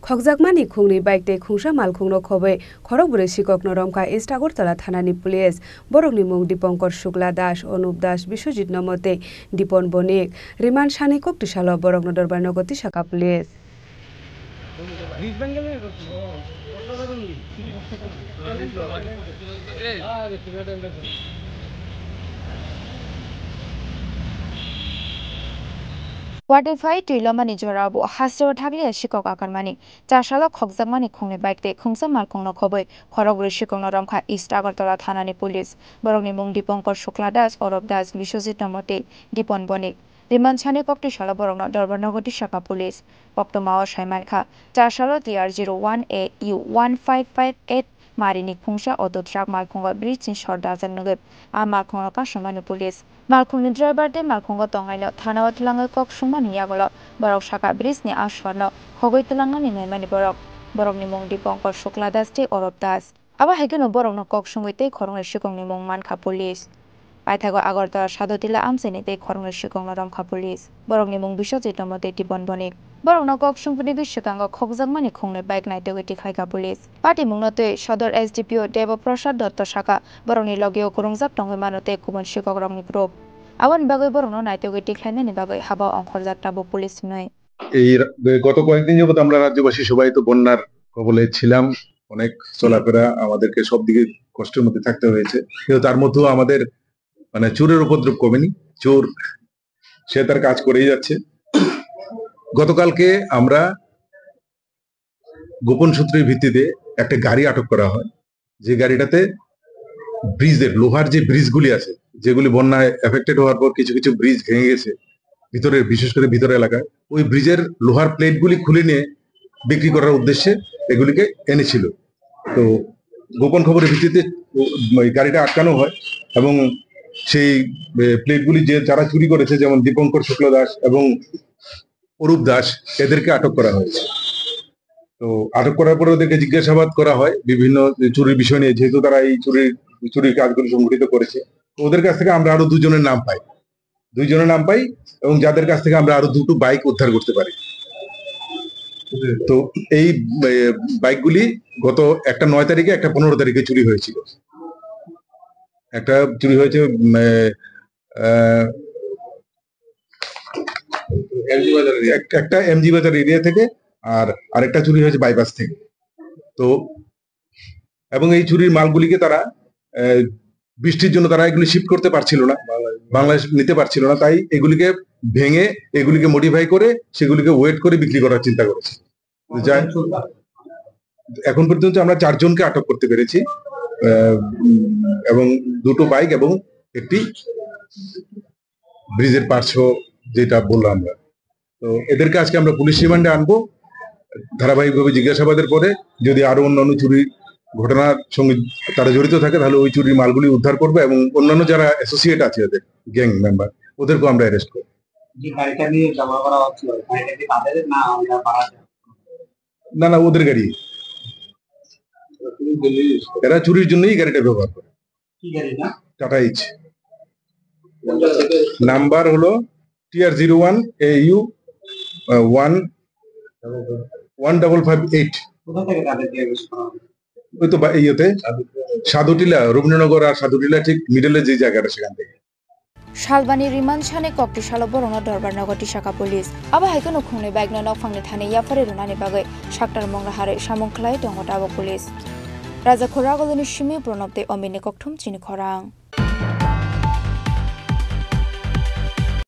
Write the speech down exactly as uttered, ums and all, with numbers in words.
Khokjakmani khungni bike tei khungsa malkhungno khobwi khorokbrwi sikokno romkha East Agartala thanani police. Borokni mung Dipankar Shukla Das, Anup Das, Biswajit Nomo tei Dipon Bonik. Remand sani koktisalo borokno Dorbar nogo tisakha police. Watifai twi lomani jorao bo hasteo thakliya sikok akarmani. Chasalo khokjakmani khungni bike tei khungsa malkhungno khobwi khorokbrwi sikokno romkha East Agartala thanani police. Borokni mung Dipankar Shukla Das, Arup Das, Biswajit Nomo tei Dipon Bonik. Remand sani koktisalo borokno Dorbar nogo tisakha police. Koktwmao saimankha, chasalo T R zero one A U one five five eight marini khungsa auto truck malkhungo bridge ni sor dajak nugwi a malkhungo kasumani police. Malkhungni driver tei malkhungo tongnaino thanao twlangwi kok sungmani yagulo borok sakha bridge ni a sorno khogwi twlangnani naimani borok. Borokni mung Dipankar Shukla Das tei Arup Das. Abo hai kheno borokno kok sungwi tei khoroknwi sikokni mung mankha police. Paithago Agartala Sadotila amchaini tei khoroknwi sikokno romkha police. Borokni mung Biswajit Nomo tei Dipon Bonik. Borokno kok sungphinigwi swkango khokjakmani khungnwi bike naitugwi tikhlaikha police. Patimungno twi Sodor S D P O Debo Prasad Dotto sakha, borokni logeo kwrwngjak tongwi mano tei kubun sikokrokni group. Aboni bagwi borokno naitugwi tikhlainani bagwi haba ongkhorjak tabuk police hwnwi. এই রা-, গত কয়েকদিন যাবত আমরা রাজ্যবাসী সবাই তো বন্যার কবলে ছিলাম, অনেক চলাফেরা, আমাদেরকে সব দিকে কষ্টের মধ্যে থাকতে হয়েছে, কিন্তু তার মধ্যেও আমাদের মানে চোরের উপদ্রব কমেনি। চোর সে তার কাজ করেই যাচ্ছে। গতকালকে আমরা গোপন সূত্রের ভিত্তিতে একটা গাড়ি আটক করা হয়, যে গাড়িটাতে ব্রিজের, লোহার যে ব্রিজগুলি আছে, যেগুলি বন্যায় এফেক্টেড হওয়ার পর কিছু কিছু ব্রিজ ভেঙে গেছে ভিতরে, বিশেষ করে ভিতর এলাকায়, ওই ব্রিজের লোহার প্লেটগুলি খুলে নিয়ে বিক্রি করার উদ্দেশ্যে এগুলিকে এনেছিল। তো গোপন খবরের ভিত্তিতে ও-, ওই গাড়িটা আটকানো হয় এবং সেই, এ, প্লেটগুলি যে, যারা চুরি করেছে, যেমন দীপঙ্কর শুক্ল দাস এবং অরূপ দাস, এদেরকে আটক করা হয়েছে। তো আটক করার পরে ওদেরকে জিজ্ঞাসাবাদ করা হয় বিভিন্ন চুরির বিষয় নিয়ে, যেহেতু তারা এই চুরির, চুরির কাজগুলি সংঘটিত করেছে। তো ওদের কাছ থেকে আমরা আরো দুজনের নাম পাই, দুইজনের নাম পাই এবং যাদের কাছ থেকে আমরা আরো দুটো বাইক উদ্ধার করতে পারি। তো এই, এ, বাইকগুলি গত একটা নয় তারিখে, একটা পনেরো তারিখে চুরি হয়েছিল। একটা চুরি হয়েছে, উম, এ, আহ, এমজি বাজার এরিয়া। এক-, একটা এমজি বাজার এরিয়া থেকে, আর আরেকটা চুরি হয়েছে বাইপাস থেকে। তো, এবং এই চুরির মালগুলিকে তারা, আহ, বৃষ্টির জন্য তারা এগুলি শিফট করতে পারছিল না, বাংলাদেশ নিতে পারছিল না, তাই এগুলিকে ভেঙে, এগুলিকে মডিফাই করে, সেগুলিকে ওয়েট করে বিক্রি করার চিন্তা করেছে। যাই, এখন পর্যন্ত আমরা চারজনকে আটক করতে পেরেছি, আহ, উম, এবং দুটো বাইক এবং একটি ব্রিজের পার্শ্ব, যেটা বললাম আমরা। তো এদেরকে আজকে আমরা পুলিশ রিমান্ডে আনবো। ধারাবাহিকভাবে জিজ্ঞাসাবাদের পরে যদি আরো অন্যান্য চুরি ঘটনার সঙ্গে তারা জড়িত থাকে, তাহলে ওই চুরির মালগুলি উদ্ধার করবো এবং অন্যান্য যারা অ্যাসোসিয়েট আছে এদের, গ্যাং মেম্বার, ওদেরকেও আমরা অ্যারেস্ট করবো। যে গাড়িটা নিয়ে জমা করা হচ্ছিল, গাড়িটা কি তাদের না ওটা ভাড়া? না, না, ওদের গাড়ি। এরা চুরির জন্যই গাড়িটা ব্যবহার করে। কি গাড়ি না? টাটা এইচ। কোনটা থেকে? নাম্বার হলো T R zero one A U, uh, one, one double five eight. কোথা থেকে তাদেরকে অ্যারেস্ট করা হলো? ওই তো বা-, ইয়েতে, সাধুটিলা, রবীন্দ্রনগর আর সাধুটিলা ঠিক মিডলে যে জায়গাটা, সেখান থেকে। Salbani remand sani koktisalo borokno Dorbar nogo tisakha police. Abo hai kheno khungnwi bike no nokphangni thani yaphari rwnani bagwi saktar mungla harwi samung khlai tongo tabuk police. Rajakhor Ragoloni simi Pranab tei Omin ni kokthum chini khorang.